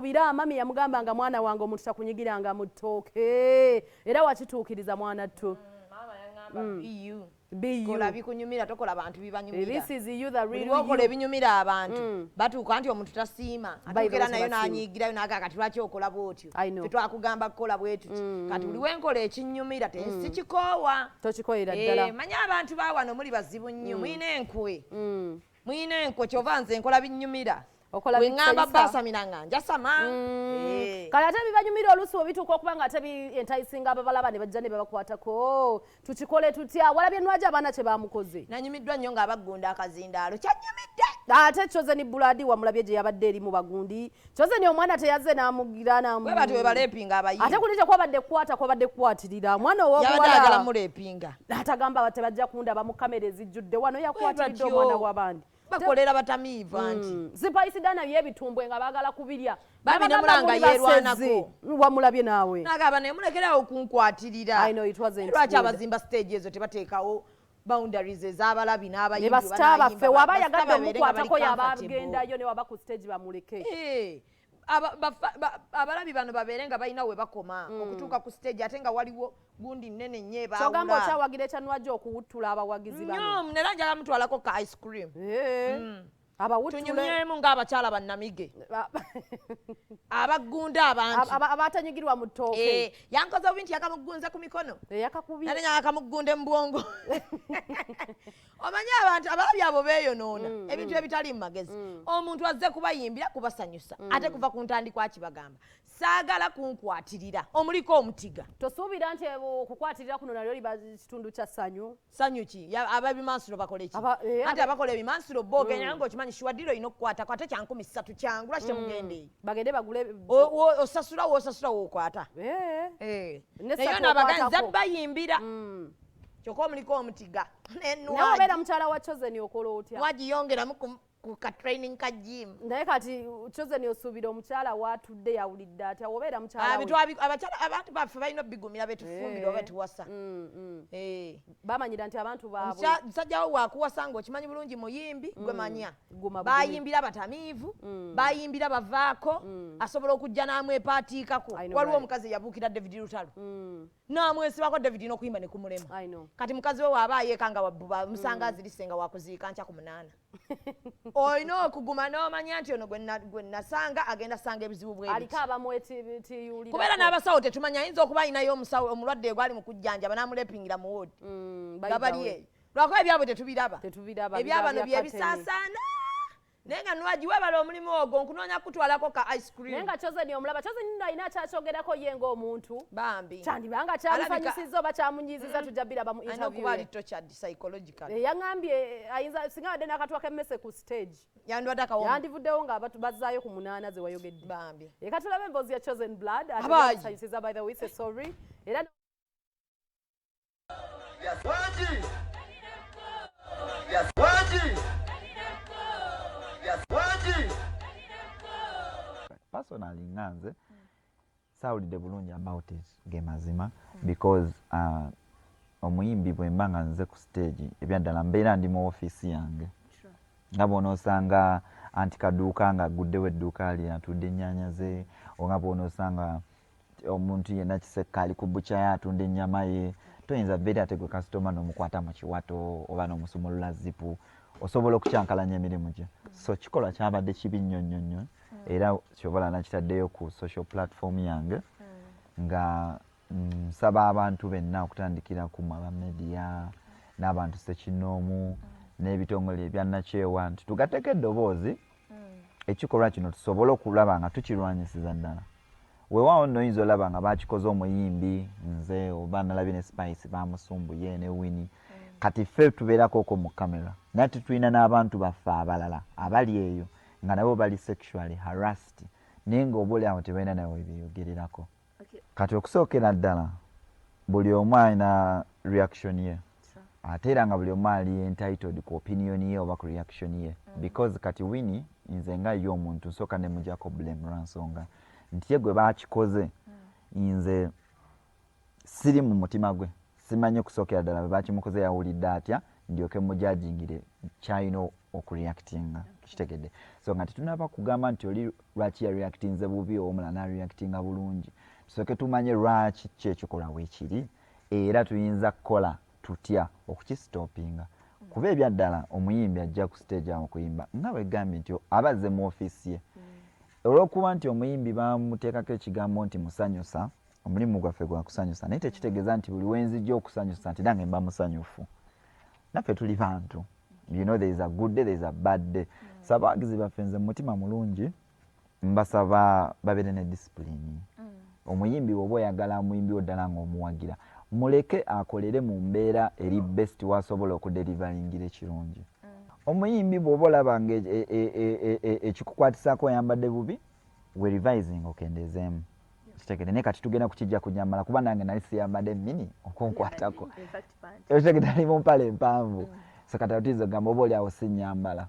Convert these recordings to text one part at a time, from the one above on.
Bira mami yamugamba nga mwana wange omuntu takunyigiranga mu ttooke, era wakituukiriza, mwana ttu. Maama yaŋŋamba, "Be you. Kola bikunyumira, tokola bantu bibanyumira." This is you, the real. Bwokola ebinyumira abantu, batuuka nti omuntu tasiima, atuukera nayo n'anyiigirayo naga, "Kati lwaki okola bwotyo? Tetwakugamba kukola bwe tuti." Kati buli wenkola ekinyumira tensikikoowa. Tokikoyera ddala. Manye abantu ba wano muli bazibu nnyo, muyina enkwe, muyina enkwe. Kyova nze nkola binyumira. Weŋŋamba basamira nga njasama. Kale ate bibanyumira, oluusi we bituuka okuba nga ate entayisinga ababalaba ne bajja ne babakwatako. Tukikole tutya? Walabye Nwagi abaana kye bamukoze? Nanyumiddwa nnyo ng'abaggunda akazindaalo, kyanyumidde. Ate Chosen Blood wamulabye gye yabadde eri mu bagundi? Chosen omwana teyaze n'amugira. Bwe batyo bwe balepinga abayimbi. Ate kuli tekwabadde kukwata, kwabadde kukwatirira omwana. Yabadde ayagala mulepinga. Atagamba tebajja kundaba mu kamera ezijjudde wano, yakwatiridde omwana w'abandi. Bakolera batamiivu anti. Spice Diana byebitumbwe nga baagala kubirya. Babi ne Mulanga yeerwanako. Wamulabye naawe? Nagamba naye mulekerawo okunkwatirira. Lwaki abazimba stage ezo tebateekawo boundaries ez'abalabi n'abayimbi? Ba star baffe waba ayagadde omukwatako yaba agendayo, ne waba ku stage bamuleke. Abalabi bano babeere nga balina we bakoma okutuuka ku stage, ate nga waliwo gundi nnene nnyo. Kyogamba okyawagira ekya Nwagi okuwuttula abawagizi bano? Nnyo, nera njala mutwalako ka ice cream. Tunyumyemu ng'abakyala bannamige abagunda abantu. Abatanyigirwa mu ttooke. Yankoze bubi nti yakamugunze ku mikono. Yakakubye. Nate yakamugunde mu bwongo. Omanyi abantu abalabi abo beeyonoona ebintu ebitali mu magezi. Omuntu azze kubayimbira, kubasanyusa, ate kuva ku ntandikwa kibagamba, "Saagala kunkwatirira omuliko omutiga." Tosuubira nti okukwatirira kuno nalyo liba kitundu kya ssanyu? Ssanyu ki? Ababimansulo bakole ki? Anti abakola ebimansulo bo ogenda nga okimanyi shiwadiro olina okukwatako, ate kya 3000 kyangu. Lwaki temugenda eyo? Bagende bagule. Osasula woosasula wookwata. Naye nabaganza bayimbira, kyokka omuliko omutiga. Naye obeera mukyala wa Chosen, okola otya? Wagiyongeramu ku ka training ka gym. Naye kati Chosen, osuubira omukyala waatudde yawulidde atya obeera mukyala we? Abakyala, abantu baffe balina obigumira betufumbira oba tuwasa. Bamanyira nti abantu baabwe. Musajja wo wakuwasa ng'okimanyi bulungi muyimbi gwe, manya Guma bugumi. Bayimbira batamiivu, bayimbira bavaako, asobola okujja n'amwepaatiikako. I know, Waliwo right. omukazi eyabuukira David Lutalo n'amwesibako David n'okuyimba ne kumulema. I know. Kati mukazi we waaba ayeeka nga wabbuba musanga azirise nga wakuziika nkya ku 8. Olina okuguma n'omanya nti ono gwe nasanga agenda sanga ebizibu bwe biti. Aliko abamwetiyulira. Kubeera n'abasawo tetumanya, ayinza okuba alinayo omusawo omulwadde gwali mu kujjanjaba n'amulepingira mu ward nga bali eyo, lwakuba ebyabwe tetubiraba. Tetubiraba. Ebyabano biba bya kateni. Byebisaasaana. Naye nga Nwagi, webala omulimu ogwo, nkunoonya kutwalako ka ice Naye cream. nga Chosen omulaba, Chosen nno alina akyakyongerako ye ng'omuntu. Bambi. Kyandibanga kyamusanyusiza oba kyamunyiiziza, tujja biraba mu Alina interview okuba ali ye. tortured psychologically. Yaŋŋambye ayinza singa abadde n'akatwa k'emmese ku stage, Yandibadde akawoma. Yandivuddewo nga bazzaayo ku 8 ze wayogedde. Bambi. Eka tulabe emboozi ya Chosen Blood ate Abaayi. byamusanyusiza. By the way, say sorry era. Wangi! Wangi! Wangi! Personally nga nze saawulidde bulungi about it, ge mazima, because omuyimbi bwe mba nga nze ku stage, ebyaddala mbeera ndi mu ofiisi yange, nga bw'onoosanga anti kaduuka nga aguddewo edduuka lye atunda ennyaanya ze, nga bw'onoosanga omuntu yenna kisekka ali ku bukya ye atunda ennyama ye, toyinza beera ate gwe kasitoma n'omukwata mu kiwato oba n'omusumulula zipu, osobola okukyankalanya emirimu gye. So kikolwa kyabadde kibi nnyo nnyo nnyo, era kyobola nakitaddeyo ku social platform yange nga nsaba abantu benna okutandikira ku aba media n'abantu sekinnoomu n'ebitongole ebyannakyewa nti tugatteko eddoboozi, ekikolwa kino tusobole okulaba nga tukirwanyisiza ddala. Weewaawo nno oyinza olaba nga bakikoze omuyimbi nze, oba nalabye ne Spice bamusumbuye ne Winnie. Kati ffe tubeerako mu kamera, naye tetulina n'abantu baffe abalala abali eyo nga nabo bali sexually harassed, naye nga oba oli awo tebalina nawe byeyogererako. Kati okusookera ddala buli omu alina reaction ye, ate era nga buli omu ali entitled ku opinion ye oba ku reaction ye, because kati Winnie, nze nga ye omuntu nsooka ne mujjako blame lwa nsonga nti ye gwe bakikoze, nze siri mu mutima gwe, simanyi okusookera ddala bwe bakimukoze yawulidde atya. Ndyoke mujudgingire kyalina okureactinga, kitegedde? So nga tetunaba kugamba nti oli lwaki yareactinze bubi, omulala nareactinga bulungi, tusooke tumanye lwaki ki ekikolwa bwekiri, era tuyinza kukola tutya okukistopinga. Kuba ebyaddala omuyimbi ajja ku stage awo okuyimba, nga bwegambye nti abazze mu ofiisi ye. Olwokuba nti omuyimbi bamuteekako ekigambo nti musanyusa, omulimu gwaffe gwa kusanyusa, naye tekitegeeza nti buli wenzijja okusanyusa nti nange mba musanyufu. Naffe tuli bantu, there is a good day, there is a bad day. So abawagizi baffe, nze mumutima mulungi mbasaba babeere ne discipline. Omuyimbi bw'oba oyagala omuyimbi wo ddala ng'omuwagira, muleke akolere mu mbeera eri best wasobola okudeliveringira ekirungi. Omuyimbi bw'oba olaba nga ekikukwatisaako oyambadde bubi, we revising, okendeezeemu, kitegere. Naye kati tugenda kukijja kunyambala, kuba nange nali siyambadde mini okunkwatako, okitegere? Nali mu mpale empanvu. So kati atuyinza okugamba oba oli awo si nyambala.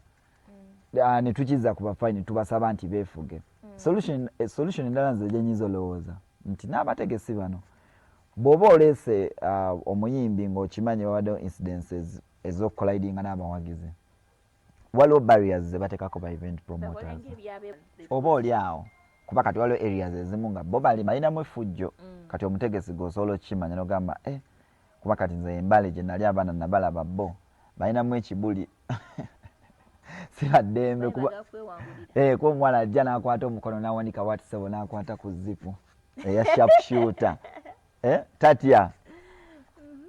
Ah, ne tukiza ku bafayini, tubasaba nti beefuge. Solution endala nze gyenyinza olowooza nti n'abategesi bano, bw'oba oleese omuyimbi ng'okimanyi wabaddewo incidences ez'okucollidinga n'abawagizi, waliwo barriers ze bateekako ba event promoters oba oli awo, kuba kati waliwo areas ezimu nga bo bali balinamu effujjo. Kati omutegesi gweosobola okukimanya nogamba, eh, kuba kati nze embale gye nali abaana nabalaba bo balinamu ekibuli, si baddembe, kuba kuba omuwala ajja n'akwata omukono n'awanika watisebo n'akwata ku zipu eya sharp shooter, tatya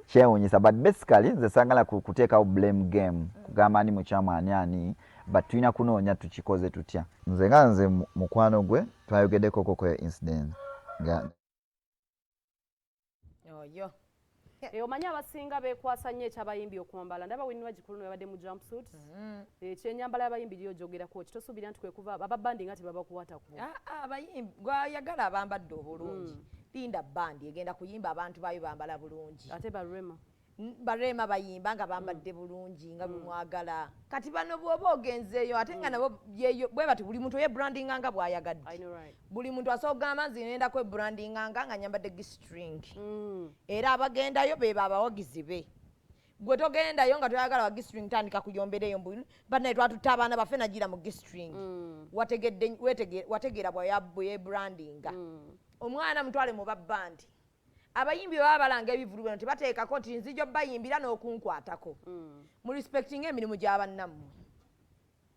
kyewunyisa. But basically nze sangala kuteekawo blame game, kugamba ani mukyamu, ani ani, but tulina kunoonya tukikoze tutya. Nze nga nze mukwano gwe twayogeddeko koko incident nga Oyo. Omanyi abasinga beekwasa nnyo ekyabayimbi okwambala. Ndaba Winnie Gikulu yabadde mu jumpsuit. Ekyenyambala y'abayimbi lyo gyogerako kitosuubira nti kwekuva ababandi nga tebabakwatako? Ah, ah, abayimbi gwayagala abambadde obulungi, linda bandi egenda kuyimba, abantu baayo bambala bulungi. Ate barema? Barema bayimba nga bambadde bulungi nga bwemwagala. Kati bano bw'oba ogenzeeyo ate nga nabo bwe bati, buli muntu oyebrandinga nga bw'ayagadde. I know, right? Buli muntu asobola okugamba nze ngenda kwebrandinga nga nyambadde g-string, era abagendayo beba abawagizi be. Gwe togendayo nga toyagala wa g-string, tandika kuyombereyo mbu banaye twatutte abaana baffe nagira mu g-string. Wategedde, wategeera bwe yebrandinga. Omwana mutwale mu babbandi. Abayimbi baba balanga ebivulu bino, tebateekako nti nzijo bayimbira n'okunkwatako. Mu respecting emirimu gy'abannammwe.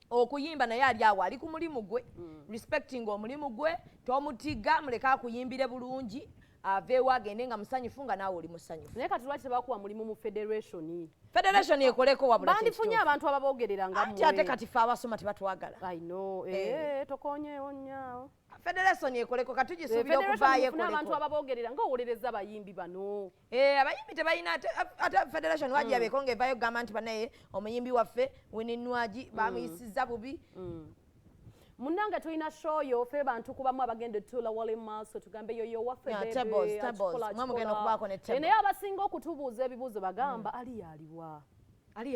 Okuyimba naye ali awo ali ku mulimu gwe, respecting omulimu gwe, tomutiga, muleke akuyimbire bulungi, aveewo agende nga musanyufu nga naawe oli musanyufu. Naye kati lwaki tebakuwa mulimu mu federation? Federation ekoleko wabula. Bandifunye abantu ababoogerera nga Anti ate kati fe abasoma tebatwagala. I know. Eh, tokonyeewo nnyo. Federation ekoleko, kati tugisuubira okuvaayo. Abantu ekoleko. Ababoogerera ng'owolereza abayimbi bano. Eh, abayimbi tebalina ate federation waji yabeeko ng'evaayo okugamba nti banaye omuyimbi waffe Winnie Nwagi bamuyisizza bubi. Munnange, tulina show yo ffe bantu kubamu abagenda etuula wali maaso, tugambe yoyo waffe. Yeah, baby, tables, tables. akikola, Mwe mugenda akikola. okubaako ne table. Naye abasinga okutubuuza ebibuuzo bagamba ali aliwa? Ali.